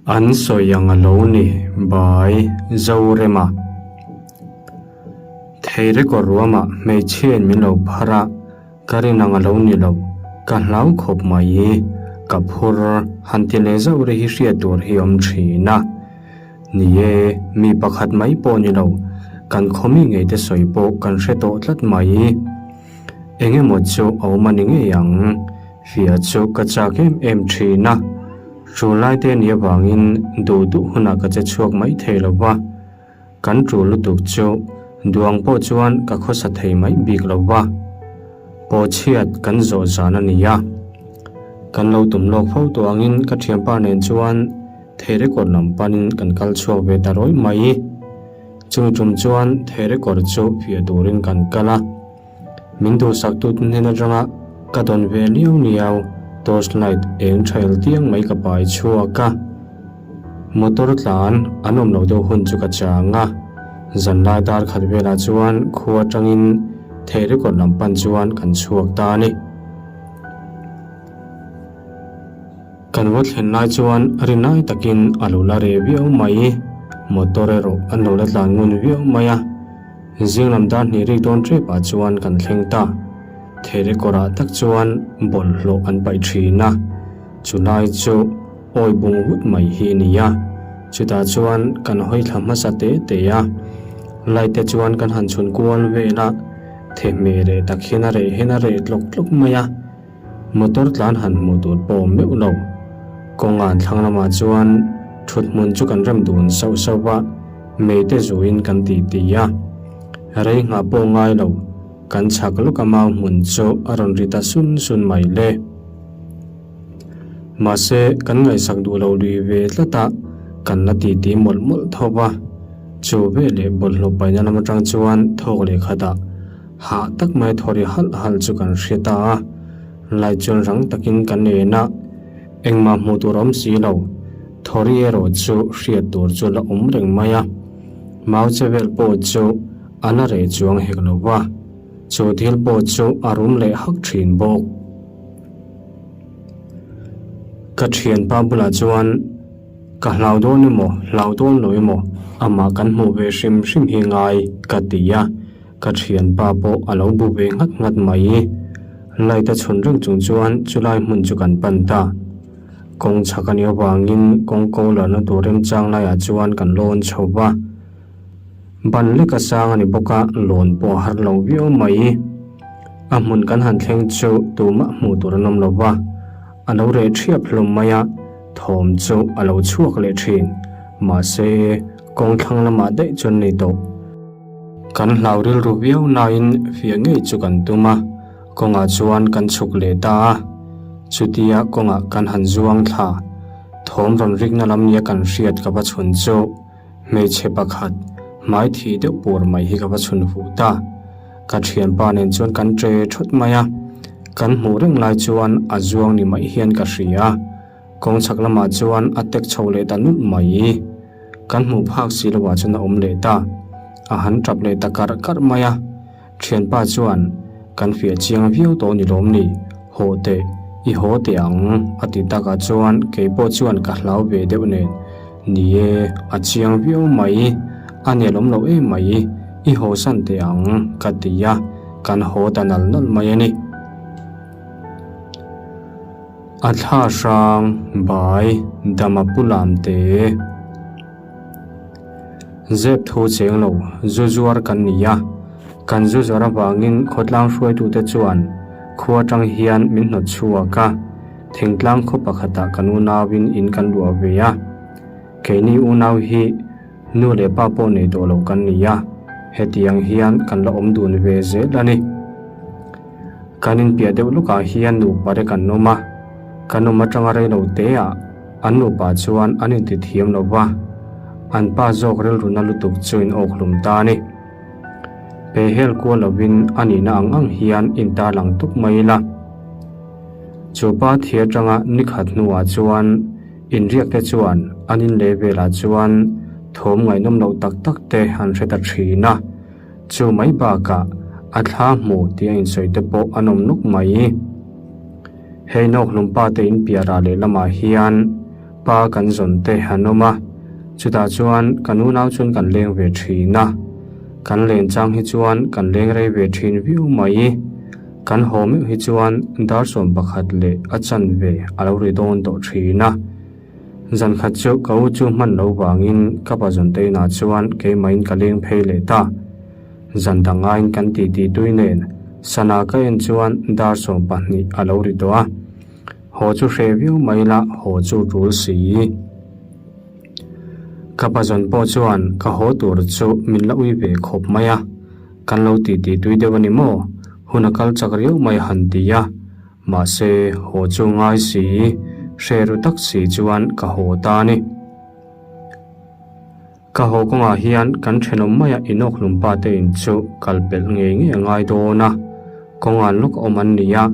An sawi ang a lo ni, Bai Zorema. Thei rekawr ruamah hmeichhiain min lo phar a, ka rin ang a lo ni lo, ka hlau khawp mai. Ka phur, han ti leh zauh ri hi hriat tur hi awm thin a. Ni e, mi pakhat mai pawh ni lo, kan khawmi ngei te sawi pawh kan hre tawh tlat mai. Eng emaw chu a awm a ni ngei ang, fiah chu ka chak em em thin a. Ṭul lai te nih avangin duh duh hunah ka che chhuak mai thei lo va, kan ṭul lutuk chu duang pawh chuan ka khawsa thei mai bik lo va. Pawhchhiat kan zawh zan a ni a, kan lo tum lawk fo tawh angin ka ṭhianpa nen chuan thei record lam panin kan kal chhuak ve ta rawih mai. Chumi ṭum chuan thei record chu fiah turin kan kal a. Min duhsaktu te hnen atanga ka dawn ve liau liau torch light eng thail tiang mai ka pai chhuak a. Motor tlan an awm loh deuh hun chu ka chang a, zanlai dar khat velah chuan khua atangin thei record lam pan chuan kan chhuak ta a ni. Kan va thlen lai chuan rinai takin a lo la reh viau mai, motor erawh an lo la tlan ngun viau mai a. Zing lam dar hnih rik dawn tep ah chuan kan thleng ta. Thei kawrah tak chuan bawlhhlawh an paih thin a, chulai chu awi bung vut mai hi a ni a. Chutah chuan kan hawi thla hmasa te te a, light te chuan kan han chhun kual vel a, thehmeh reh tak hian a reh hian a reh tlawk tlawk mai a. Motor tlan han hmuh tur pawh awm meuh lo. Kawngan thlang lamah chuan thut hmun chu kan rem dun sauh sauh va, mei te zuin kan ti ti a. Rei nghah pawh ngai lo, kan chhak lawk a mau hmun chu a rawn ri ta sun sun mai le. Mahse, kan ngaihsak duh lo lui ve tlat a, kan la ti ti mawlh mawlh tho va. Chu veleh bawlhhlawh paihna lam atang chuan thawk leh khatah Hah tak mai thaw ri halh halh chu kan hre ta a, lai chuan rang takin kan en a, engmah hmuh tur awm si lo, thaw ri erawh chu hriat tur chu la awm reng mai a, mau che vel pawh chu a la reh chuang hek lo va, chu thil pawh chu a rum leh hak thin bawk. Ka thianpa bulah chuan. Ka hlau dawn emaw, hlau dawn lo emaw, amah kan hmuh ve hrim hrim hi ngai ka ti a, ka thianpa pawh a lo bu ve nghat nghat mai. Light a chhun reng chung chuan chulai hmun chu kan pan ta. Kawng chhak a nih avangin kawng ko larna tur remchang laiah chuan kan lawn chho va. Ban lek a sang a ni bawk a, lawn pawh a har lo viau mai. A hmun kan han thleng chu tumah hmuh tur an awm lo va. A lo reh ṭhiap hlawm mai a, thawm chu a lo chhuak leh ṭhin. Mahse, kawng thlang lamah daih chuan nei tawh. Kan hlau rilru viau nain fiah ngei chu kan tum a, kawngah chuan kan chhuk leh ta a. Chutia kawngah kan han zuang thla, thawm rawn rikna lam nia kan hriat ka va chhun chu hmeichhe pakhat hmai thih deuh pur mai hi ka va chhun fuh ta. Ka thianpa nen chuan kan ṭe thawt mai a, kan hmuh reng lai chuan a zuang ni mai hian ka hria. Kawng chhak lamah chuan a tek chho leh ta nulh mai. Kan hmuh phak si lovah chuan a awm leh ta. A han ṭap leh ta karh karh mai a. Thianpa chuan, Kan fiah chiang viau tawh ni lawm ni? Haw teh, i haw teh ang, a ti takah chuan kei pawh chuan ka hlau ve deuh nen. Ni e, a chiang viau mai, a nelawm loh em mai, i haw san teh ang, ka ti a, kan haw ta nal nal mai a ni. A thla hrang, bai, dam a pu lam te. Zep thu cheng lo, zu zuar kan ni a, kan zu zuar avangin khawtlang hruaitute chuan khua atang hian min hnawt chhuak a, thingtlang khaw pakhatah kan unauin in kan luah ve a. Keini unau hi nu leh pa pawh nei tawh lo kan ni a, hetiang hian kan la awm dun ve zel a ni. Kan inpiah deuh lawkah hian nupa te kan awm a, kan awm atanga reilo teah, An nupa chuan an inti thiam lo va, an pa zawk rilru na lutuk chu in awk hlum ta a ni. Pe hel kual lovin a nihna ang ang hian in tarlang tuk mai ila. Chu pa thi atanga ni khat hnuah chuan inriak te chuan an in leh velah chuan thawm ngaihnawm loh tak tak te an hre ta thin a. Chu mai bakah a thla hmu tih a insawi te pawh an awm nuk mai. Hei nawk hlum pa te in piah rah leh lamah hian Pa kan zawn te an awm a, chutah chuan kan unau chuan kan leng ve thin a. Kan len chang hi chuan kan leng rei ve thin viau mai. Kan haw meuh hi chuan dar 11 leh a chanve a lo ri dawn tawh thin a. Zan khat chu ka u chu hman lo vangin ka pa zawn te inah chuan keimahin ka leng phei leh ta. Zan dang ngaiin kan titi tui nen sana ka en chuan dar 12 a lo ri tawh a. Haw chu hre viau mai la, haw chu tul si. Ka pa zawn pawh chuan ka haw tur chu min la ui ve khawp mai a, kan lo titi tui deuh a ni maw? Hun a kal chak riau mai han ti a, mahse haw chu ngai si, hre ru tak si chuan ka haw ta a ni. Ka haw kawngah hian kan thenawm maia inawkhlum pa te in chu kal pelh ngei ngei a ngai dawn a, kawngan lawk a awm an ni a,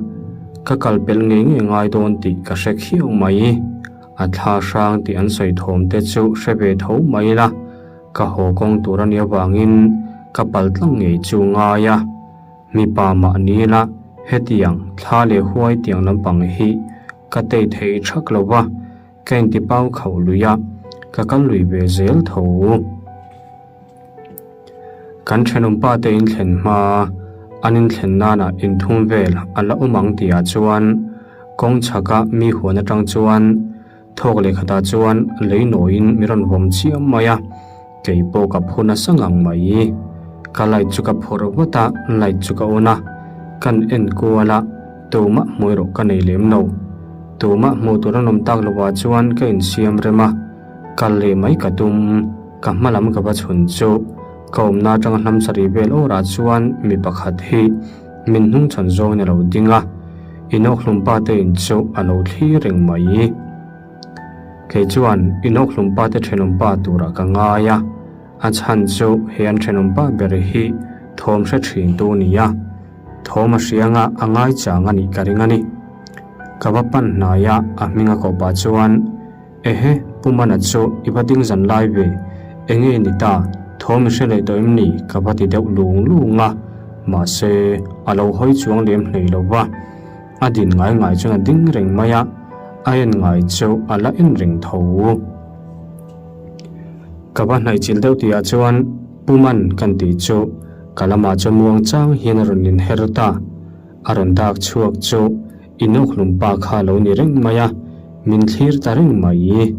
ka kal pelh ngei ngei a ngai dawn tih ka hre khiau mai. A thla hrang tih an sawi thawm te chu hre ve tho mai la, ka haw kawng tur a nih avangin ka pal tlang ngei chu ngai a. Mipa mah ni la, hetiang thla leh huai tiang lampang hi ka tei thei thak lo va. Ka intipau khauh lui a, ka kal lui ve zel tho. Kan thenawmpa te inthlen hma, an inthlen nana inthum vel a la awm ang tihah chuan kawng chhaka mi huan atang chuan thawk leh khatah chuan lei nawiin mi rawn vawm chiam mai a, kei pawh ka phu nasa ngang mai. Ka light chu ka phawrh vat a, light chu ka on a, kan en kual a. Tumah hmu erawh ka nei lem lo. Tumah hmuh tur an awm tak lovah chuan ka insiam rem a, kal leh mai ka tum. Ka hma lam ka va chhun chu ka awmna atanga hnam sarih vel awrah chuan mi pakhat hi min hnung chhan zawngin a lo ding a, inawkhlum pa te in chu a lo thlir reng mai. Kei chuan inawkhlum pa te thenawm pa turah ka ngai a, a chhan chu he an thenawm pa ber hi thawm hre thin tu a ni a. Thawm a hrianga a ngai chang a nih ka ring a ni. Ka va pan hnai a, a hming a koh pah chuan, Ehe, Pu Mana chu i va ding zan lai ve, enge i ni ta, thawm i hre leh tawh em ni? ka va ti deuh lung lung a, mahse, a lo hawi chuang lem hlei lo va. A din ngai ngai chuan a ding reng mai a, a en ngai chu a la en reng tho. Ka va hnaih chilh deuh tihah chuan, Pu Man kan tih chu Ka lamah chuan muang chang hian a rawn inher ta. A rawn dak chhuak chu inawkhlum pa kha a lo ni reng mai a, min thlir ta reng mai.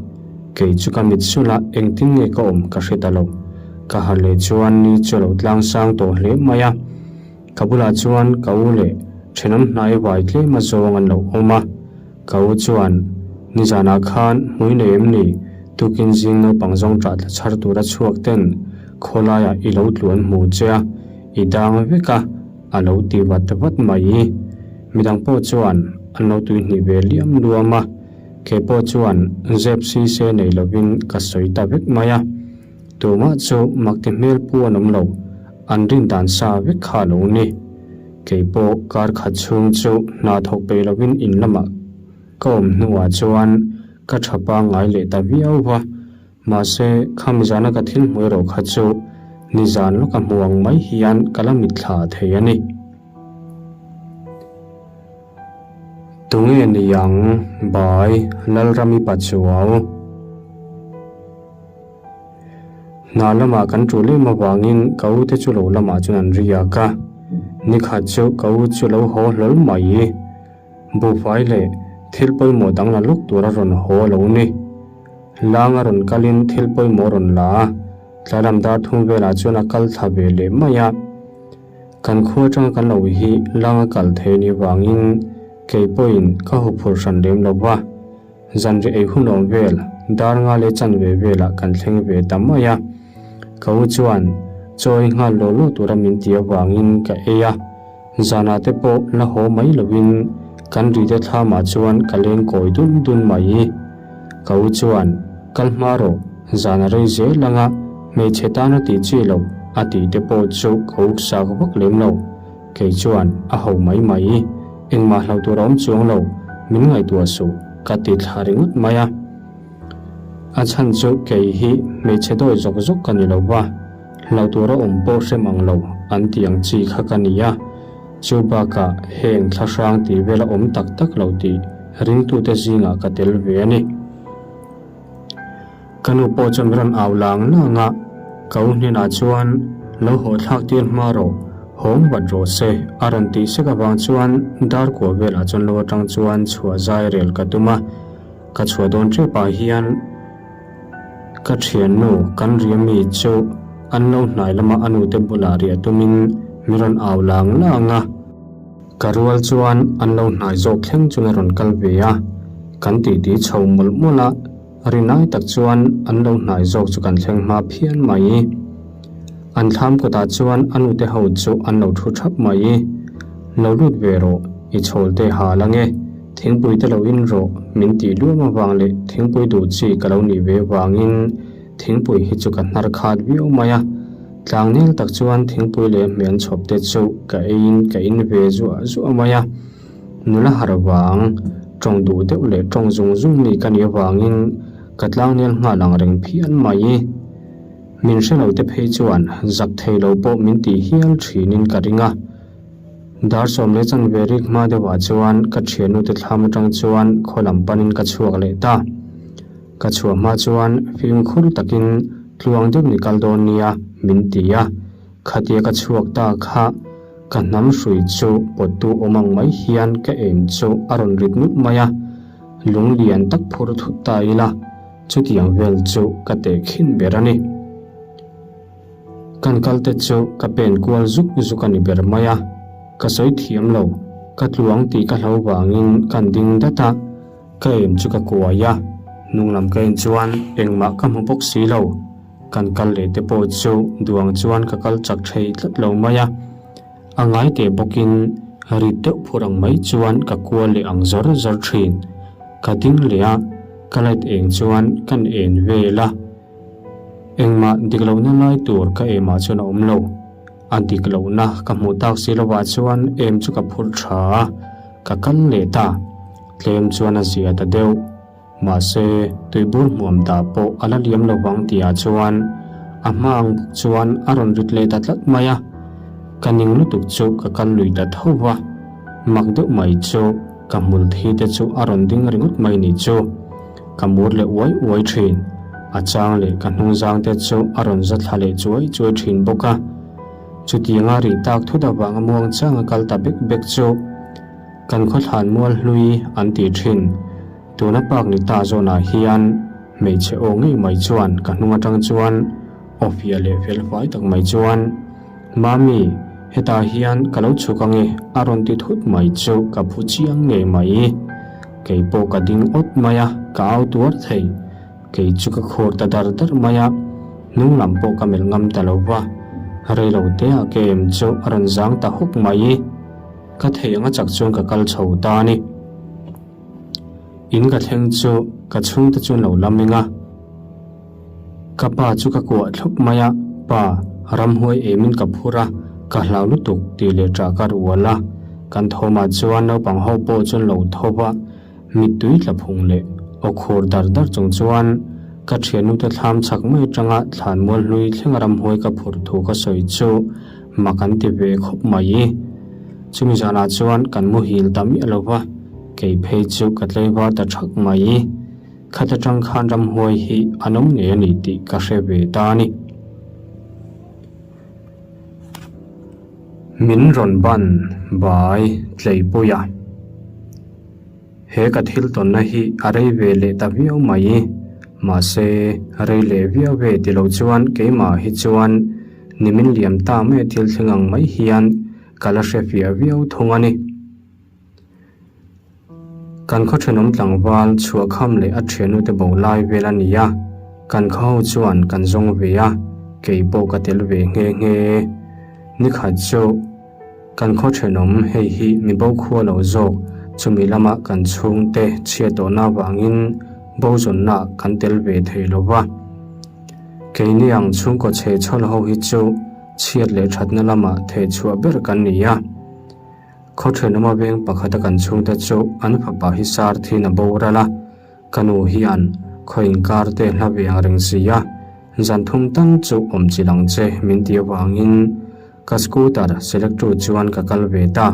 Kei chu ka mit sulh a, engtin nge ka awm ka hre ta lo. Ka harh leh chuan ni chu a lo tlang sang tawh hle mai a. Ka bulah chuan ka u leh thenawm hnai vai tlem a zawng an lo awm a. Ka u chuan, Nizanah khan hmui nei em ni? Tukin zing naupang zawng ṭah tla chhar tura chhuak ten khawlaiah i lo tlu an hmu che a, i dang vek a, a lo ti vat vat mai. Midang pawh chuan an lo tuihnih ve liam luam a, kei pawh chuan zep si se nei lovin ka sawi ta vek mai a. Tumah chu makti hmel pu an awm lo, an rin dan sa vek kha a lo ni. Kei pawh kar khat chhung chu hna thawk peih lovin in lamah ka awm hnuah chuan ka tha pangngai leh ta viau va, mahse khami zana ka thil hmu erawh kha chu nizan lawka hmu ang mai hian ka la mitthla thei a ni. Tunge ni ang Bai Lalrami Pachuau? Hna lamah kan ṭul em avangin ka u te chu lo lamah chuan an riak a, nikhat chu ka u chu lo haw hlawl mai. Buhfai leh thil pawimawh dang la lawk tur a rawn haw a lo ni. Lang a rawn kalin thil pawimawh a rawn la a, tlailam dar thum velah chuan a kal thla ve leh mai a. Kan khua atanga kan lo hi lang a kal thei anih vangin kei pawhin ka huphurh hran lem lo va. Zanriah ei hun awm vel dar nga leh chanve velah kan thleng ve ta mai a. Ka u chuan chaw ei nghal law law tura min ti avangin ka ei a. Zanah te pawh la haw mai lovin kan rite thlamah chuan ka leng kawi dun dun mai. Ka u chuan, Kal hma rawh, zan a rei zel anga hmeichhe tan a tih chi loh a tih te pawh chu ka uk sak vak lem lo. Kei chuan a ho mai mai, engmah hlo tur a awm chuang lo, min ngaihtuah suh ka ti thla ringawt mai a. A chhan chu kei hi hmeichhe dawi zawk zawk ka ni lo va. Hlo tur a awm pawh hrem ang lo an tih ang chi kha ka ni a, chu bakah heng thlahrang tih vel a awm tak tak lo tih ringtute zingah ka tel ve a ni. Ka nu pawh chuan min rawn au lang lang a, ka u hnenah chuan lo haw thlak tir hma rawh, hawng vat rawh se a rawn tih sek avang chuan dar kua velah chuan lo atang chuan chhuah zai rel ka tum a, ka chhuah dawn tep ah hian ka thiannu kan ria mi chu an lo hnai lama a nute bulah riah tumin min rawn au lang lang a. Ka rual chuan an lo hnai zawk thleng chuan a rawn kal ve a, kan titi chho mawlh mawlh a, rinai tak chuan an lo hnai zawk chu kan thleng hma phian mai. An thlam kawtah chuan a nute ho chu an lo thu thap mai. Lo lut ve rawh, i chhawl te hal ange, thingpui te lo in rawh min tih luam avang leh thingpui duh chi ka lo nih ve vangin thingpui hi chu ka hnar khat viau mai a. Tlangnel tak chuan thingpui leh hmel chhawp te chu ka eiin ka in ve zuah zuah mai a. Nula harh vang, tawng duh deuh leh tawng zung zung mi ka nih avangin ka tlangnel nghal ang reng phian mai. Min hre lo te phei chuan zak thei lo pawh min tih hial thinin ka ring a. Dar 11 rik hma deuhah chuan ka thiannute thlam atang chuan khaw lam panin ka chhuak leh ta. Ka chhuah hma chuan fimkhur takin tluang deuh ni kal dawn nia min ti a, khatia ka chhuak ta kha ka hnam hrui chu pawttu awm ang mai hian ka em chu a rawn rit nulh mai a, lung lian tak phur thut ta ila chutiang vel chu ka tehkhin ber a ni. Kan kal te chu ka pen kual zuk zuk a ni ber mai a, ka sawi thiam lo, ka tluang tih ka hlo vangin kan ding dat a. Ka em chu ka kuai a, hnunglam ka en chuan engmah ka hmu bawk si lo. Kan kal leh te pawh chu duang chuan ka kal chak thei tlat lo mai a. A ngai teh bawkin rit deuh phur ang mai chuan ka kual leh ang zawr zawr thin. Ka ding leh a, ka light eng chuan kan en vel a. Engmah dik lohna lai tur ka emah chuan a awm lo. A dik lohna ka hmuh tak si lovah chuan em chu ka phur tha a, ka kal leh ta. Tlem chuan a zia ta deuh. Mahse, tuibur hmuam dah pawh a la liam lo vang tihah chuan a hma ang bawk chuan a rawn rit leh ta tlat mai a. Ka ning lutuk chu ka kal lui ta tho va. Mak deuh mai chu ka hmul thi te chu a rawn ding ringawt mai ni chu. Ka mur leh uai uai thin. A chang leh ka hnungzang te chu a rawn za thla leh chuai chuai thin bawk a. Chutianga rih tak thut avanga muang chang a kal ta bek bek chu kan khawthlan mual hlui an tih thin. Tuna park ni ta zawnah hian hmeichhe aw ngei mai chuan ka hnung atang chuan aw fiah leh fel fai tak mai chuan, Mami, hetah hian ka lo chhuk ange a rawn ti thut mai chu ka phu chiang ngei mai. Kei pawh ka ding awt mai a, ka au tuar thei. Kei chu ka khur ta dar dar mai a, hnung lam pawh ka melh ngam ta lo va. Rei lo te ah ke em chu a rawn zang ta hawk mai. Ka thei anga chak chuan ka kal chho ta a ni. In ka thleng chu ka chhungte chuan lo lam eng a. Ka pa chu ka kuah thlup mai a, Pa, ramhuai emin ka phur a, ka hlau lutuk tih leh ṭah ka rual a. Kan thawmah chuan naupang ho pawh chuan lo tho va, mittui tla phung leh aw khur dar dar chung chuan ka ṭhiannute thlam chak mai aṭanga thlan mual hlui thlenga ramhuai ka phur thu ka sawi chu mak an ti ve khawp mai. Chumi zanah chuan kan muhil ta miah lo va, kei phei chu ka tlaivar ta ṭhak mai. Khat atang khan ramhuai hi an awm ngei a ni tih ka hre ve ta a ni. Min rawn ban bai tleipui a. He ka thil tawnna hi a rei ve leh ta viau mai. Mahse, rei leh viau ve ti lo chuan keimah hi chuan nimin liam ta mai a thil thleng ang mai hian ka la hre fiah viau thung a ni. Kan khaw thenawm tlangval chhuahkham leh a thiannute bo lai vel a ni a, kan khaw ho chuan kan zawng ve a, kei pawh ka tel ve nghe nghe. Nikhat chu kan khaw thenawm hei hi mi bo khua lo zawk, chumi lama kan chhungte chhiat tawhna avangin bo zawnna kan tel ve thei lo va. Keini ang chhungkaw chhe chhawl ho hi chu chhiat leh thatna lama thehchhuah ber kan ni a. Khaw thenawma veng pakhata kan chhungte chu an fapa hi sar thin a boral a, ka nu hian khaw inkar te hla ve ang reng si a, zan thum tal chu awm chi lang che min ti avangin ka scooter select tu chuan ka kal ve ta.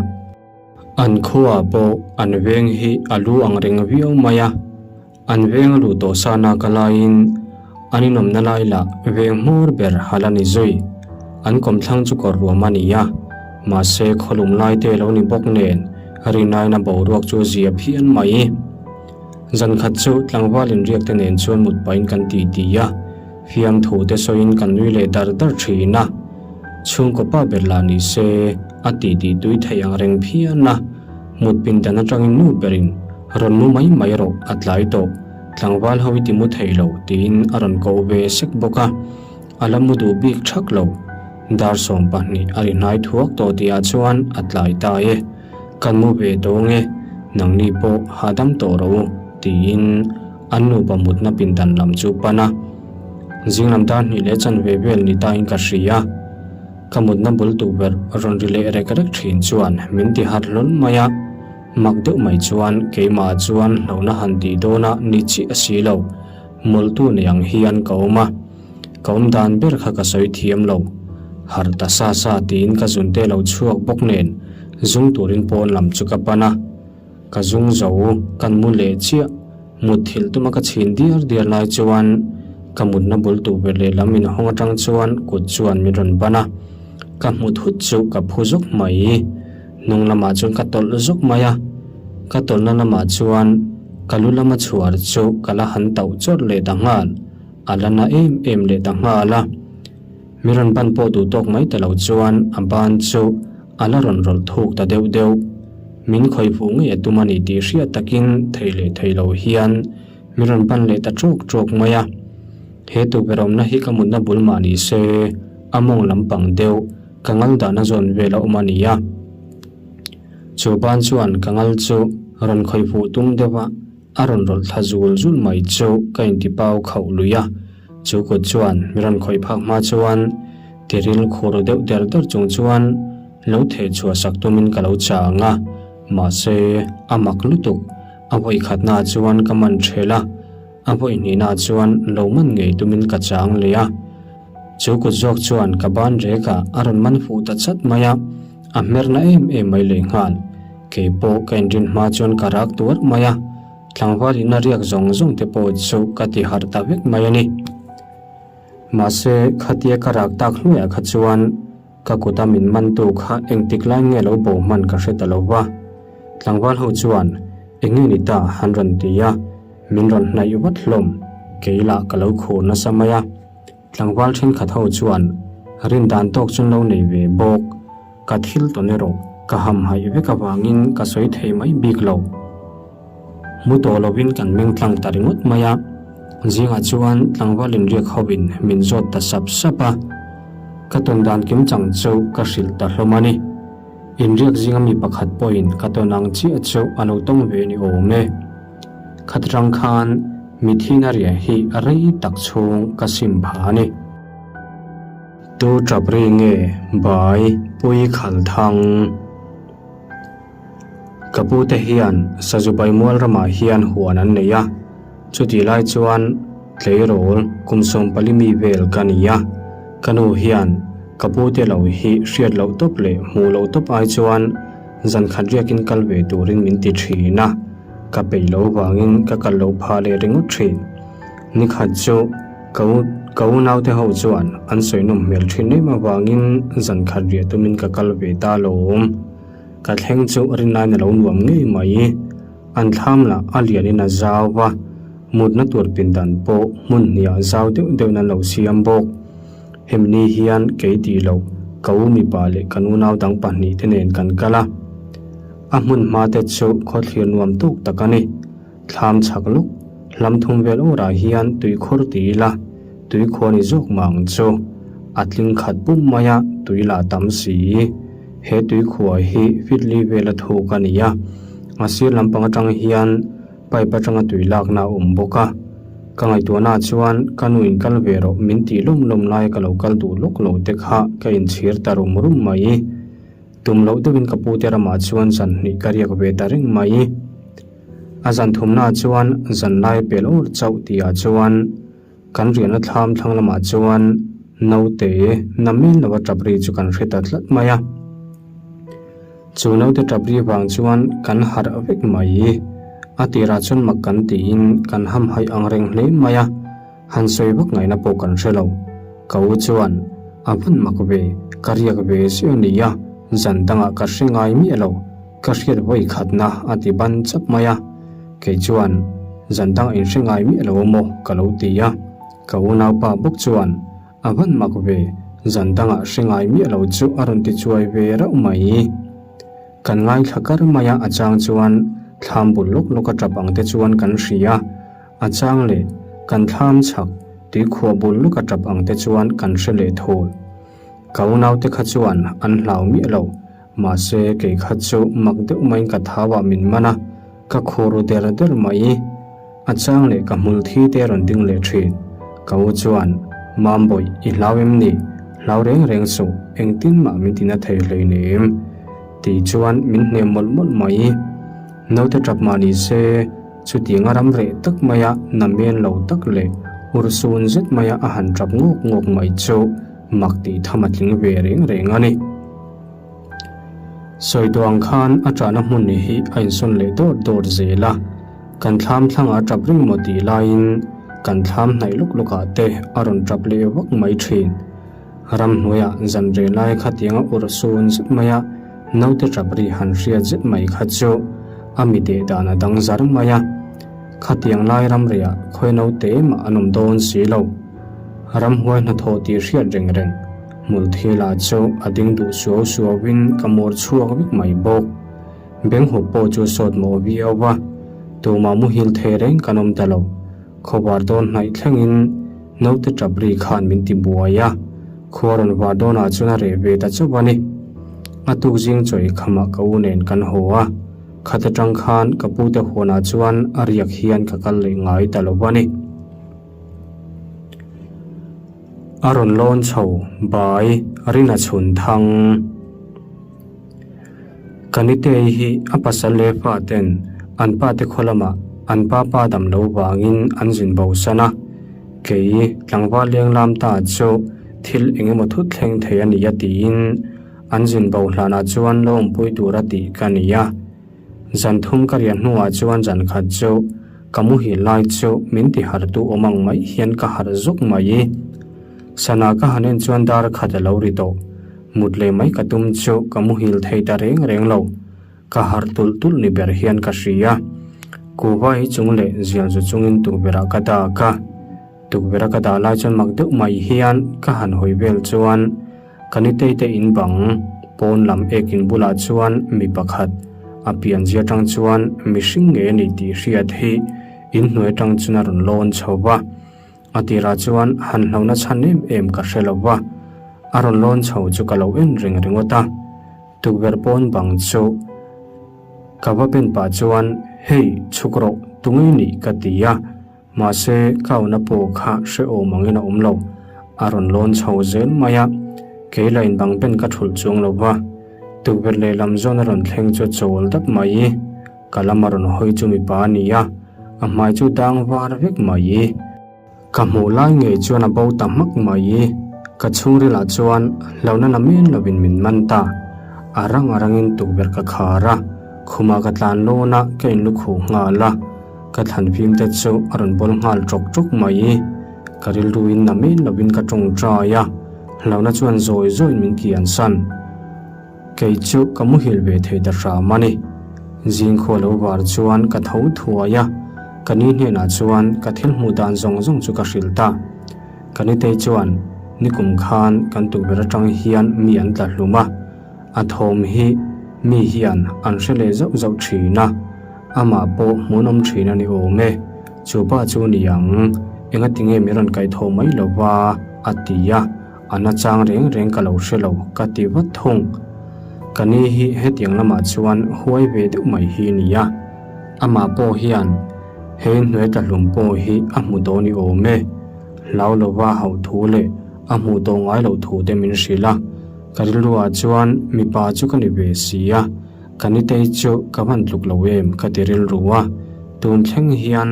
An khuaah pawh an veng hi a lu ang reng viau mai a, An veng a luh tawh sana ka laiin An inawmna lai lah veng hmur ber a la ni zui. An kawmthlang chu kawr ruam a ni a, mahse khawlum lai te lo ni bawk nen rinaina boruak chu zia phian mai. Zan khat chu tlangval inriak te nen chuan mut pahin kan ti ti a, fiamthu te sawiin kan nui leh dar dar thin a. Chhungkaw pa ber lah ni se a ti ti tui thei ang reng phian a, mut pindan atangin nu berin rawn mu mai mai rawh a tlai tawh. Tlangval ho i ti mu thei lo tiin a rawn ko ve sek bawk a, a la mu duh bik thak lo. Dar 20 a ri hnai thuak tawh tihah chuan a tlai ta e, kan mu ve tawng e, nangni pawh hahdam tawh rawh u tiin an nupa mutna pindan lam chu pan a. Zinglam dar hnih leh chanve vel ni tain ka hria. Ka mutna bul tukverh rawn ri leh rek rek thin chuan min ti harh hlawl mai a. Mak deuh mai chuan keimah chuan hlauhna han tih dawnah ni chiah a si lo, mawlhtu nei ang hian ka awm a, ka awm dan ber kha ka sawi thiam lo. Harh ta sa sa tiin ka zunte lo chhuak bawk nen zung turin pawn lam chu ka pan a, ka zung zo kan mu leh chiah. Mutthilh tuma ka chhin diar diar lai chuan ka mutna bul tukverh lehlam inhawng atang chuan kut chuan min rawn ban a, ka hmu thut chu ka phu zawk mai. Hnung lamah chuan ka tawlh zawk mai a, ka tawlhna lamah chuan ka lu lama chhuar chu ka la han tauh chawrh leh ta nghal, a la na em em leh ta nghal a. Mi rawn ban pawh duh tawk mai ta lo chuan a ban chu a la rawn rawlh thuk ta deuh deuh. Min khawih fuh ngei a tum a ni tih hriat takin thei leh thei lo hian mi rawn ban leh ta ṭawk ṭawk mai a. He tukverh awmna hi ka mutna bul mah ni se a mawng lampang deuh ka ngal dahna zawn vel a awm a ni a. Chu ban chuan ka ngal chu rawn khawih fuh tum deuh a, a rawn rawlh thla zul zul mai chu ka intipau khauh lui a. Chu kut chuan mi rawn khawih phak hma chuan tiril khur deuh der der chung chuan lo theh chhuah sak tumin ka lo chang a, mahse a mak lutuk. A vawi khatnaah chuan ka man ṭhel a, a vawi hnihnaah chuan lo man ngei tumin ka chang leh a. Chu kut zawk chuan ka ban rekah a rawn man fuh ta chat mai a, a hmerna em em mai lehnghal. Kei pawh ka inrin hma chuan ka rak tuar mai a. Tlangval in a riak zawng zawng te pawh chu ka ti harh ta vek mai a ni. Mahse, khatia ka rak tak hnuaiah kha chuan ka kuta min mantu kha engtik lai nge lo bo hman ka hre ta lo va. Tlangval ho chuan, Eng nge ni ta? han rawn ti a, min rawn hnaih vat hlawm. Kei lah ka lo khur nasa mai a. Tlangval thenkhat ho chuan rin dan tawk chu lo nei ve bawk. Ka thil tawn erawh ka hamhaih vek avangin ka sawi thei mai bik lo. Mu tawh lovin kan meng tlang ta ringawt mai a. Zingah chuan tlangval inriak hovin min zawt ta sap sap a. Ka tawn dan kim chang chu ka hrilh ta hlawm a ni. Inriak zinga mi pakhat pawhin ka tawn ang chiah chu a lo tawng ve ni awm e. Khat rang khan mithina riah hi rei tak chhung ka sim pha a ni. Tu tap ri nge bai pui khal thang? Ka pu te hian Sazubai mual ramah hian huan an nei a, chutih lai chuan tleirawl kum 14 mi vel ka ni a. Ka nu hian ka pu te lo hi hriat loh tawp leh hmuh loh tawp ai chuan Zan khat riakin kal ve turin min ti thin a, ka peih loh vangin ka kal loh phah leh ringawt thin. Ni khat chu ka u ka unaute ho chuan an sawi nawm hmel thin em avangin zan khat riah tumin ka kal ve ta lawm. Ka thleng chu rinlain a lo nuam ngei mai. An thlam lah a lianin a zau va, mutna tur pindan pawh hmun hniah zau deuh deuhin an lo siam bawk. Hemi ni hian kei tih loh ka u mipa leh kan unau dang pahnihte nen kan kal a. A hmun hma te chu khawthlir nuam tuk tak a ni. Thlam chhak lawk, hlam thum vel awrah hian tuikhur ti ila, tuikhua ni zawk mah ang chu. A tling khat pum mai a, tui lah tam si. He tuikhua hi feet li vela thuk a ni a, a sir lampang atang hian Pipe atanga tui lakna a awm bawk a, ka ngaihtuahna chuan ka nu in kal ve rawh min tih lawm lawm lai ka lo kal duh lawk lo te kha ka inchhir ta rum rum mai. Tum loh deuhin ka pute ramah chuan zan hnih ka riak ve ta reng mai. A zan thumnaah chuan zan lai pel awr chauh tihah chuan kan riahna thlam thlang lamah chuan naute na mel lova tap ri chu kan hre ta tlat mai a. Chu naute tap ri vang chuan kan harh vek mai. A tirah chuan mak kan tiin kan hamhaih ang reng hle mai a. Han sawi vak ngaihna pawh kan hre lo. Ka u chuan, A hman mak ve, ka riak ve zui a nia, zan dangah ka hre ngai miah lo, ka hriat vawi khatna a ti ban chap mai a. Kei chuan, Zan dangah in hre ngai miah lo a maw? ka lo ti a. Ka unaupa bawk chuan, A hman mak ve, zan dangah hre ngai miah lo chu a rawn ti chuai ve reuh mai. Kan ngaithla kar mai a, a chang chuan thlam bul lawk lawk a tap ang te chuan kan hria. A chang leh kan thlam chhak tuikhuah bul lawk a tap ang te chuan kan hre leh thul. Ka unaute kha chuan an hlau miah lo, mahse kei kha chu mak deuh maiin ka thau ah min man a, ka khur ru der der mai. A chang leh ka hmul thi te rawn ding leh thin. Ka u chuan, Mambawih, i hlau em ni? Hlau reng reng suh, engtin mah min tina thei hleinem. Tih chuan min hnem mawlh mawlh mai. Naute tap mah ni se, chutiang a ram reh tak maia namen lo tak leh urhsun zet maia a han tap ngawk ngawk mai chu mak tih tham a tling ve reng reng a ni. Sawi tawh ang khan a ṭahna hmun hi a insawn leh dawr dawr zel a, kan thlam thlangah a ṭap reng maw tih laiin kan thlam hnaih lawk lawkah te a rawn ṭap leh vak mai ṭhin. Ramhnuaiah zan reh lai khatianga urhsun zet maia naute ṭap ri han hriat zet mai kha chu a mi deh dan a dang zar mai a. Khatiang lai ramriah khawi naute mah an awm dawn si lo. Ramhuai hnathawh tih hriat reng reng hmul thil ah chu a ding duh suau suauin ka mur chhuak vek mai bawk. Benghup pawh chu sawt mawh viau va, tumah muhil thei reng kan awm ta lo. Khawvar dawn hnaih thlengin naute ṭap ri khan min ti buai a, khua rawn var dawnah chuan a reh ve ta chauh a ni. A tuk zing chawi khamah ka u nen kan haw a, khat aṭang khan ka pute huanah chuan a riak hian ka kal leh ngai ta lo a ni. A rawn lawn chho bai rin a chhun thang. Ka nitei hi a pasal leh fa ten an pa te khaw lamah an pa pa dam lo vangin an zin bo san a, kei tlangval leng lam ta chu thil eng emaw thut thleng thei a ni a tiin an zin bo hlanah chuan lo awmpui tur a tih ka ni a. Zan thum ka riah hnuah chuan zan khat chu ka muhil lai chu min ti harh tu awm ang mai hian ka harh zuk mai. Sana ka han en chuan dar khat a lo ri tawh. Mut leh mai ka tum chu ka muhil thei ta reng reng lo. Ka harh tulh tulh ni ber hian ka hria. Kuva hi chung leh zial zu chungin tukverh ah ka dak a. Tukverh a ka dah lai chuan mak deuh mai hian ka han hawi vel chuan ka nitei te in bang pawn lam ek in bulah chuan mi pakhat a pianzia atang chuan mihring ngei a ni tih hriat hi inhnuai atang chuan a rawn lawn chho va. A tirah chuan han hlauhna chhan em em ka hre lo va, a rawn lawn chho chu ka lo en reng ringawt a. Tukverh pawn bang chu ka va ben pah chuan, Hei, chhuk rawh, tunge nih? ka ti a, mahse ka auhna pawh kha hrehawm angin a awm lo. A rawn lawn chho zel mai a, kei la in bang ben ka thulh chuang lo va. Tukverh lehlam zawn a rawn thleng chu a chawl dap mai. Ka lam a rawn hawi chu mipa a ni a, a hmai chu dang var vek mai. Ka hmuh lai ngei chuan a bo ta hmak mai. Ka chhungrilah chuan hlauhna la men lovin min man ta. A rang a rangin tukverh ka khar a, khumah ka tlan lawn a, ka inlukhuh nghal a. Ka thlan fim te chu a rawn bawl nghal ṭawk ṭawk mai. Ka rilruin na men lovin ka ṭawngṭai a, hlauhna chuan zawi zawiin min kiansan. Kei chu ka muhil ve thei ta hram a ni. Zingkhua lo var chuan ka tho thuai a, ka ni hnenah chuan ka thil hmuh dan zawng zawng chu ka hrilh ta. Ka nitei chuan nikum khan kan tukverh atang hian mi an tla hlum a, a thawm hi mi hian an hre leh zauh zauh thin a, amah pawh hmuhnawm thin a ni awm e, chu pa chu ni ang, engatinge min rawn kaihthawh mai lo va, a ti a. A nachang reng reng ka lo hre lo ka ti vat thung. Ka ni hi hetiang lamah chuan huai ve deuh mai hi a ni a. Amah pawh hian he hnuai tla hlum pawh hi a hmu dawn i awm e. Hlau lova hauh thu leh a hmuh tawh ngai loh thu te min hrilh a. Ka rilruah chuan mipa chu ka ni ve si a. Ka nitei chu ka van tluk lo em ka ti rilru a, tun thleng hian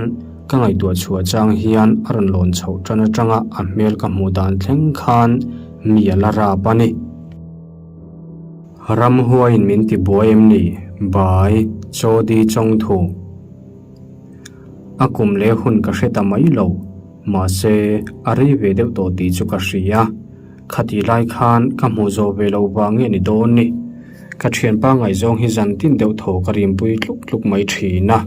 ka ngaihtuah chhuah chang hian a rawn lawn chhoh tan atanga a hmel ka hmuh dan thleng khan mi a la rap a ni. Ramhuaiin min ti buai em ni? Bai, Chawdi Chawngthu. A kum leh hun ka hre ta mai lo. Mahse, a rei ve deuh tawh tih chu ka hria. Khatih lai khan ka hmuh zawh ve lo vang nge ni dawn ni. Ka thianpa ngaihzawng hi zan tin deuh thaw ka rimpui tluk tluk mai thin a.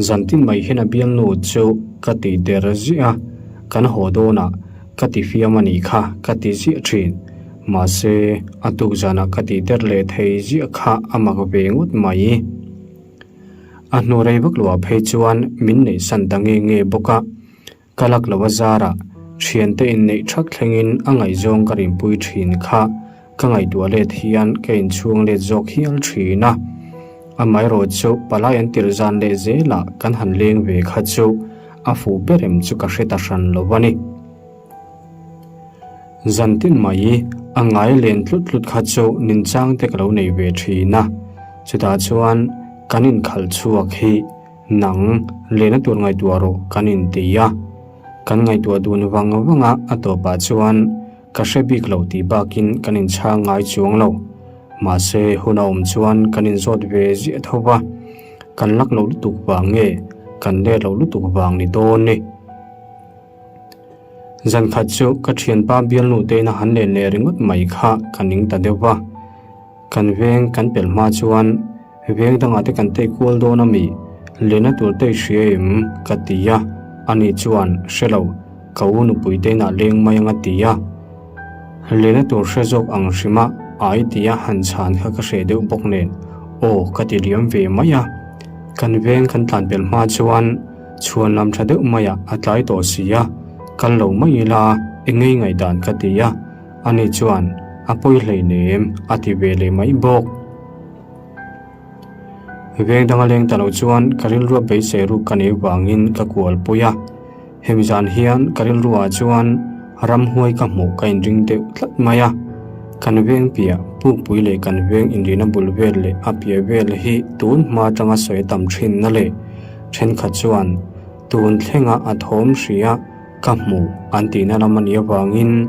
Zan tin mai hian a bialnu chu ka ti der ziah a, kan haw dawnah ka ti fiam a nih kha ka ti ziah thin. Mahse, a tuk zanah ka tih der leh thei ziah kha a mak ve ngawt mai. A hnu rei vak loah phei chuan min neih san ta nge nge bawk a. Ka lak lo a zarah thiante inneih thak thlengin a ngaihzawng ka rinpui thin kha ka ngaihtuah let hian ka inchhung let zawk hial thin a. Amaherawh chu palai an tirh zan leh zelah kan han leng ve kha chu a fuh ber em chu ka hre ta hran lo a ni. Zan tin mai a ngai len tlut tlut kha chu ninchang te ka lo nei ve thin a, chutah chuan kan inkhalh chhuak hi nang lehna tur ngaihtuah rawh kan inti a, kan ngaihtuah dun vang vang a, a tawpah chuan ka hre bik lo tih bakin kan inchhang ngai chuang lo. Mahse hun a awm chuan kan inzawt ve ziah tho va, kan lak loh lutuk vang nge kan let loh lutuk vang ni dawn ni. Zan khat chu ka thianpa bialnu teina han len leh ringawt mai kha ka ning ta deuh va. Kan veng kan pelh hma chuan veng dangah te kan tei kual dawn a mi, lena tur te i hria em? ka ti a, ani chuan hre lo, ka u nupui teina leng mai ang a ti a. Lena tur hre zawk ang hrima ai tia han chhan kha ka hreh deuh bawk nen aw ka ti liam ve mai a. Kan veng kan tlan pelh hma chuan Chhuan lam tha deuh maiah a tlai tawh si a, kal lo mai ila eng ngei ngaihdan ka ti a, ani chuan a pawi hleinem a ti ve leh mai bawk. Veng danga leng ta lo chuan ka rilrua beisei ruk ka nei vangin ka kual pui a, hemi zan hian ka rilruah chuan ramhuai ka hmuh ka inring deuh tlat mai a, kan veng piah pukpui leh kan veng inrina bul vel leh a piah vel hi tun hma atanga sawi tam thinna leh Thenkhat chuan tun thlenga a thawm hria ka hmu an tihna lam a nih avangin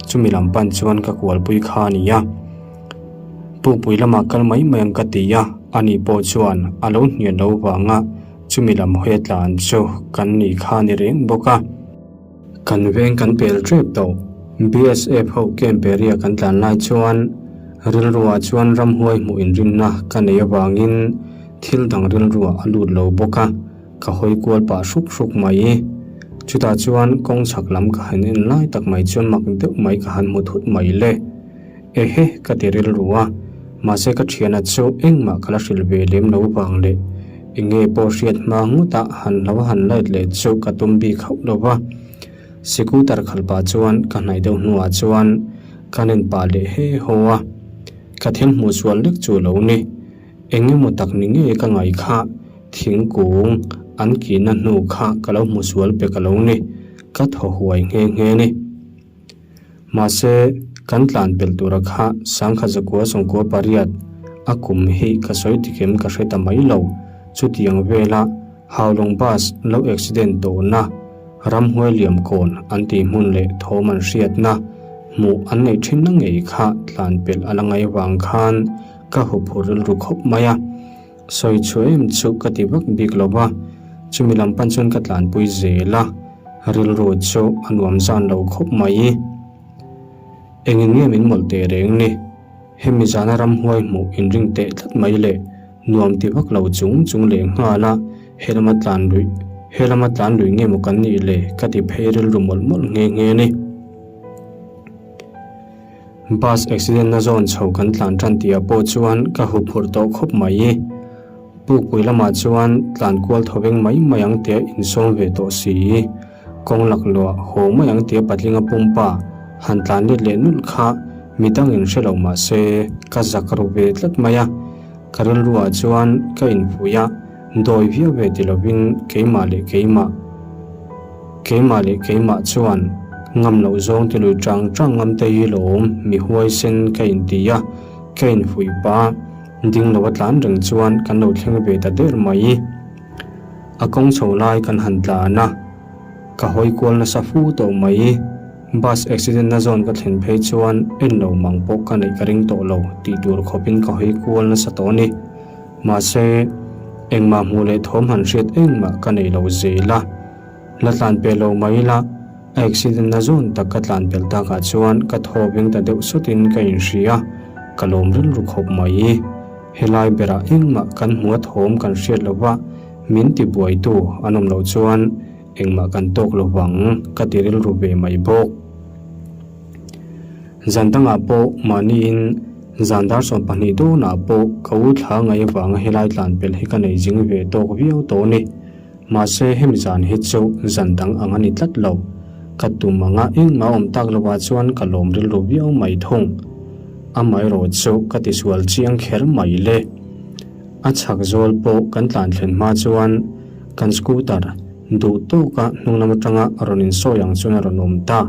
chumi lam pan chuan ka kualpui kha a ni a. Pukpui lamah kal mai mai ang ka ti a, ani pawh chuan a lo hnial lo vanga chumi lam hawi a tlan chu kan ni kha a ni reng bawk a. Kan veng kan pel tep tawh. BSF ho camp area kan tlan lai chuan rilruah chuan ramhuai hmuh inrinna ka nei avangin thil dang rilruah a lut lo bawk a, ka hawi kual pah hruk hruk mai. Chutah chuan kawng chhak lam ka han en lai tak mai chuan mak deuh mai ka han hmu thut mai le. Ehe ka ti rilru a, mahse ka thiana chu engmah ka la hrilh ve lem lo vang leh enge pawh hriat hma ngawt a han hlo han light leh chu ka tum bik hauh lo va. Scooter khalh pah chuan ka hnaih deuh hnuah chuan ka nen pah leh he haw a, ka thil hmuh sual lek chu lo ni. Engemaw tak ni ngei ka ngaih kha thingkung an kihna hnu kha ka lo hmu sual pek a lo ni, ka thaw huai nghe nghe ni. Mahse, kan tlan pelh tura kha sangkhat zakua sawngkua pariat a kum hi ka sawi tikem ka hre ta mai lo. Chutiang vela Haulawng bus lo accident tawhna ramhuai liam kawn an tih hmun leh thawm an hriatna hmuh an neih thinna ngei kha tlan pelh a la ngai vang khan ka huphurh rilru khawp mai a. Sawi chhuah em chu ka ti vak bik lo va, chumi lam pan chuan ka tlanpui zel a, rilru chu a nuam zan lo khawp mai. Engin nge min mawlh teh reng ni? Hemi zana ramhuai hmuh inring teh tlat mai leh nuam ti vak lo chung chung leh nghal a, he lama tlan luih, he lama tlan luih nge maw kan nih le ka ti phei rilru mawlh mawlh nghe nghe a ni. Bus accident na zawn chho kan tlan tan tih ah pawh chuan ka huphurh tawh khawp mai. Pukpui lamah chuan tlan kual tho veng mai mai ang tia insawm ve tawh si. Kawng lakluah haw mai ang tia patlinga pumpa han tlan let leh nulh kha midangin hre lo mah se ka zak ru ve tlat mai a. Ka rilruah chuan ka inpui a, dawi viau ve ti lovin keimah leh keimah, keimah leh keimah chuan ngam loh zawng ti lui chang chang ngam te hi lawm mi huaisen ka inti a, ka infuih pah a, ding lo a tlan reng chuan kan lo thleng ve ta der mai. A kawng chho lai kan han tlan a, ka hawi kual nasa fu tawh mai. Bus accident na zawn ka thlen phei chuan en lo mang pawh ka neih ka ring tawh lo tih tur khawpin ka hawi kual nasa tawh a ni. Mahse, engmah hmuh leh thawm han hriat engmah ka nei lo zel a. La tlan pel lo mai ila, a accident na zawn tak ka tlan pel takah chuan ka thaw veng ta deuh sawtin ka inhria, ka lawm rilru khawp mai. Helai berah engmah kan hmu a thawm kan hriat lova min tibuaitu an awm loh chuan engmah kan tawk lo vang ka ti rilru ve mai bawk. Zan dangah pawh mahniin zan dar 12 dawnah pawh ka u thla ngaih avanga helai tlan pel hi ka nei zing ve tawk viau tawh a ni. Mahse hemi zan hi chu zan dang ang a ni tlat lo. Ka tum anga engmah awm tak lovah chuan ka lawm rilru viau mai thung. Amaherawh chu ka tisual chiang kher mai le. A chhak zawl pawh kan tlan thlen hma chuan kan scooter duh tawka hnung lam atanga rawn insawi ang chuan a rawn awm ta.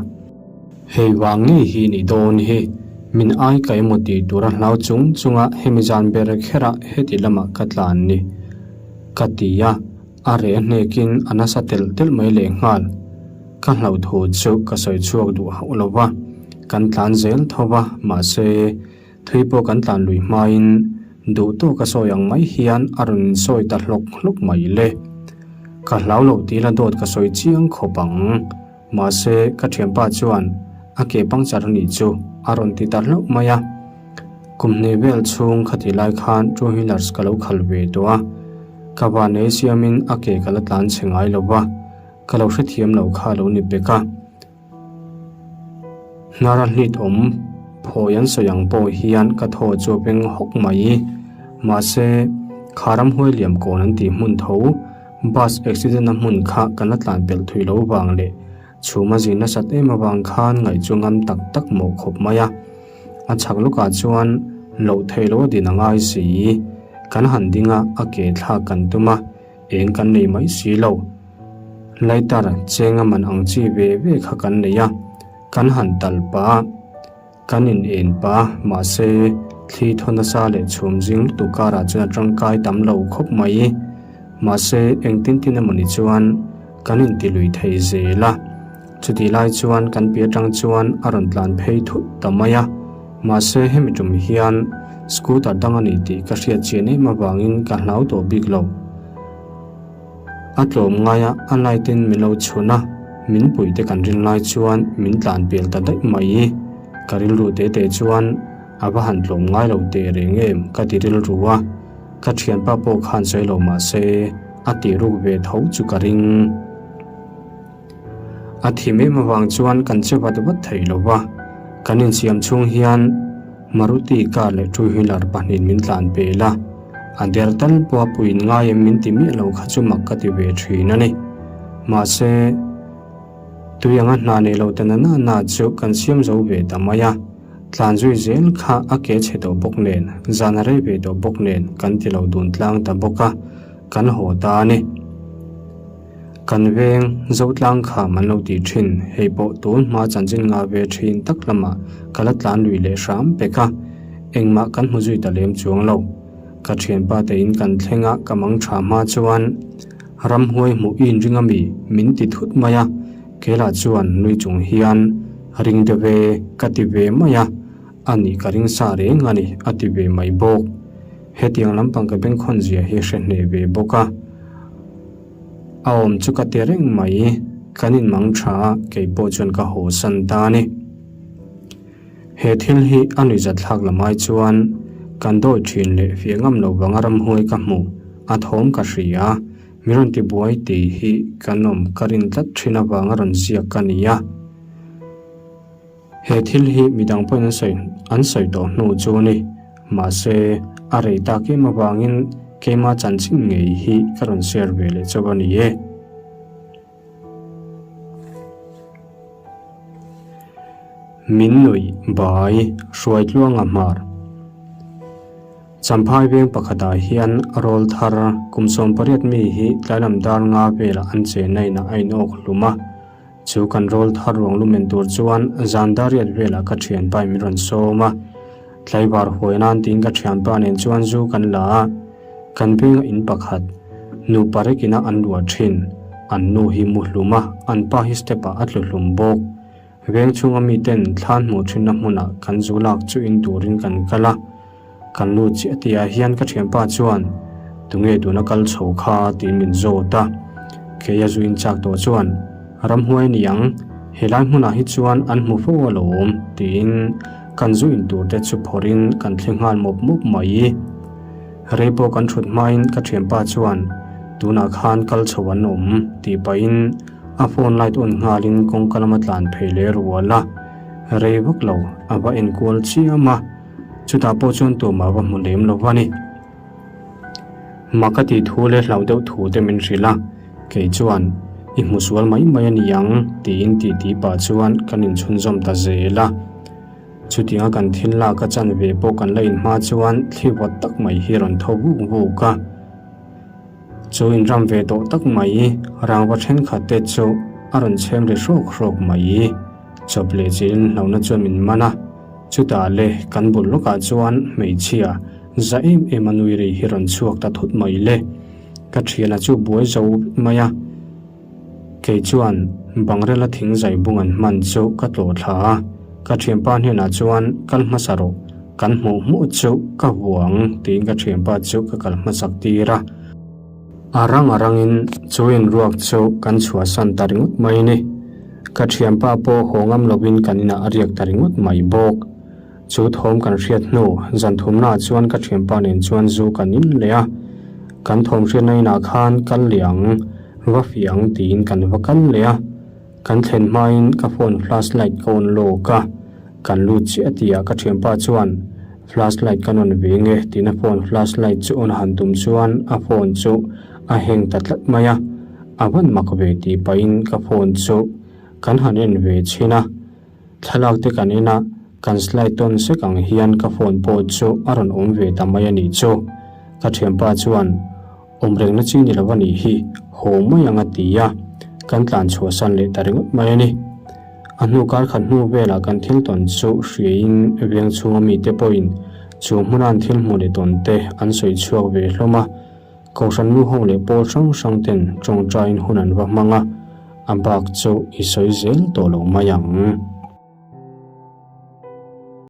Hei vang ngei hi ni dawn hi, min ai ka emaw tih tura hlau chung chunga hemi zan ber kherah heti lamah ka tlan ni ka ti a, a reh hnekin a nasa telh telh mai lehnghal. Ka hlauh thu chu ka sawi chhuak duh hauh lo va, kan tlan zel tho va, mahse thui pawh kan tlan lui hmain duh tawka sawi ang mai hian a rawn insawi ta hlawk hlawk mai le. Ka hlau lo tih la dawt ka sawi chiang khawp ang. Mahse, ka thianpa chuan a ke puncture a nih chu a rawn ti ta hlauh mai a. Kum hnih vel chhung khatih lai khan two wheelers ka lo khal ve tawh a. Ka van ei siamin a ke ka la tlan chhe ngai lo va, ka lo hrethiam lo kha a lo ni pek a. Hnara hlit awm phawi an sawi ang pawh hian ka thaw chu a beng hawk mai. Mahse, kha ramhuai liam kawn an tih hmun tho Bus accident na hmun kha kan la tlan pelh thui lo vang leh chhuma zin nasat em avang khan ngaih chu ngam tak tak mawh khawp mai a. A chhak lawkah chuan loh theih loh a din a ngai si. Kan han ding a, a ke thlak kan tum a, eng kan nei mai si lo. Lighter cheng a man ang chi ve ve kha kan nei a, kan han tal pah a. Kan in en pah a, mahse thli thaw nasa leh chhum zing lutuk karah chuan a tangkai tam lo khawp mai. Mahse engtin tin emawni chuan kan inti lui thei zel a. Chutih lai chuan kan pi atang chuan a rawn tlan phei thut ta mai a. Mahse hemi tum hian scooter dang a ni tih ka hriat chian em avangin ka hlau tawh bik lo. A tlawm ngai a, a light in min lo chhun a, min puih te kan rin lai chuan min tlan pel ta daih mai. Ka rilru te te chuan a va han tlawm ngai lo teh reng em ka ti rilru a, ka thianpa pawh khan sawi lo mah se a tih ruk ve tho chu ka ring. A thim em avang chuan kan che vat vat thei lo va, kan insiam chhung hian Maruti car leh two wheeler pahnihin min tlan pel a, a der tal pawh a puiin ngai em min ti miah lo kha chu mak ka ti ve thin a ni. Mahse, tui anga hna nei lo ta na na na chu kan siam zo ve ta mai a, tlan zui zel kha a ke chhe tawh bawk nen, zan a rei ve tawh bawk nen kan ti lo dun tlang ta bawk a, kan haw ta a ni. Kan veng Zotlang kham an lo tih thin, hei pawh tun hma chanchin ngah ve thin tak lamah ka la tlan lui leh hram pek a, engmah kan hmu zui ta lem chuang lo. Ka thianpa te in kan thleng a, ka mang tha hma chuan ramhuai hmuh i inring ami min ti thut mai a, kelah chuan nui chung hian ring deuh e ka ti ve mai a, a nih ka ring sa reng a ni a ti ve mai bawk. Hetiang lampang ka bengkhawn zia hi hre hneh ve bawk a. A awm chu ka ti reng mai, kan inmang tha a, kei pawh chuan ka haw san ta a ni. He thil hi a nuihzat thlak lamai chuan kan dawi thin leh fiah ngam lo vanga ramhuai ka hmu, a thawm ka hria, min rawn ti buai tih hi kan awm ka rin tlat thin avanga rawn ziak ka ni a. He thil hi midang pawhin an sawi an sawi tawh hnu chu a ni. Mahse, a rei tak em avangin keima chanchin ngei hi ka rawn share ve leh chauh a ni e. Min nuih bai Hruaitluanga hmar. Champhai veng pakhatah hian rawl thar kum 18 mi hi tlailam dar nga velah an chenna inah a inawk hlum a. Chu kan rawl thar ruang lumen tur chuan zan dariat velah ka thianpa in min rawn sawm a. Tlaivar huai nan tiin ka thianpa nen chuan zu kan la a. Kan venga in pakhat, nupa rekin a an luah thin. An nu hi mu hlum a, an pa hi step ah a tlu hlum bawk. Veng chhunga miten thlan hmuh thinna hmunah kan zu lak chu in turin kan kal a. Kan lut chiah tihah hian ka thianpa chuan, Tunge tuna kal chho kha? tiin min zawt a. Keia zu in chak tawh chuan, Ramhuai ni ang, helai hmunah hi chuan an hmu fo alawm, tiin kan zu in tur te chu phawrhin kan thli nghal mawp mawp mai. Rei pawh kan thut hmain ka thianpa chuan, Tunah khan kal chho an awm, tih pahin a phone light on nghalin kawngka lama tlan phei leh rual a. Rei vak lo, a va enkual chiam a, chutah pawh chuan tumah va hmu lem lo va ni. Mak a tih thu leh hlauh deuh thu te min hrilh a, kei chuan, I hmu sual mai mai a ni ang, tiin titi pah chuan kan inchhunzawm ta zel a. Chutianga kan thil lak a chanve pawh kan la inhma chuan thli vawt tak mai hi a rawn tho vuk vuk a. Chu inram ve tawh tak mai rangva thenkhat te chu a rawn chhem ri hrawk hrawk mai. Chawp leh chilin hlauhna chuan min man a, chutah le kan bul lawkah chuan hmeichhia za em em a nui ri hi rawn chhuak ta thut mai le. Ka thiana chu buai zo mai a, kei chuan bangrela thing zai bung an hman chu ka tlawh thla a, ka thianpa hnenah chuan kal hmasa rawh, kan hmuh hmuh chu ka vuang tiin ka thianpa chu ka kal hmasak tir a. A rang a rangin chu inruak chu kan chhuahsan ta ringawt mai ni. Ka thianpa pawh haw ngam lovin kan inah a riak ta ringawt mai bawk. Chu thawm kan hriat hnu zan thumnaah chuan ka thianpa nen chuan zu kan in leh a. Kan thawm hriatna inah khan kal leh ang, va fiah ang tiin kan va kal leh a. Kan thlen hmain ka phone flash light ka on lawk a, kan lut chiah tihah ka thianpa chuan flash light kan on ve nge tiin a phone flash light chu on han tum chuan a phone chu a heng ta tlat mai a, a van mak ve tih pahin ka phone chu kan han en ve chhin a, thlalak te kan en a, kan slide tawn sek ang hian ka phone pawh chu a rawn awm ve ta mai a nih chu. Ka thianpa chuan. Awm rengna chi ni lo a nih hi, haw mai ang a ti a, kan tlan chhuahsan leh ta ringawt mai a ni. A hnu kar khat hnu velah kan thil tawn chu hriain veng chhunga mite pawhin chu hmuna an thil hmuh leh tawn te an sawi chhuak ve hlawm a, Kohhran nu ho leh pawl hrang hrang ten tawngtaiin hun an va hmang a, a bak chu i sawi zel tawh lo mai ang.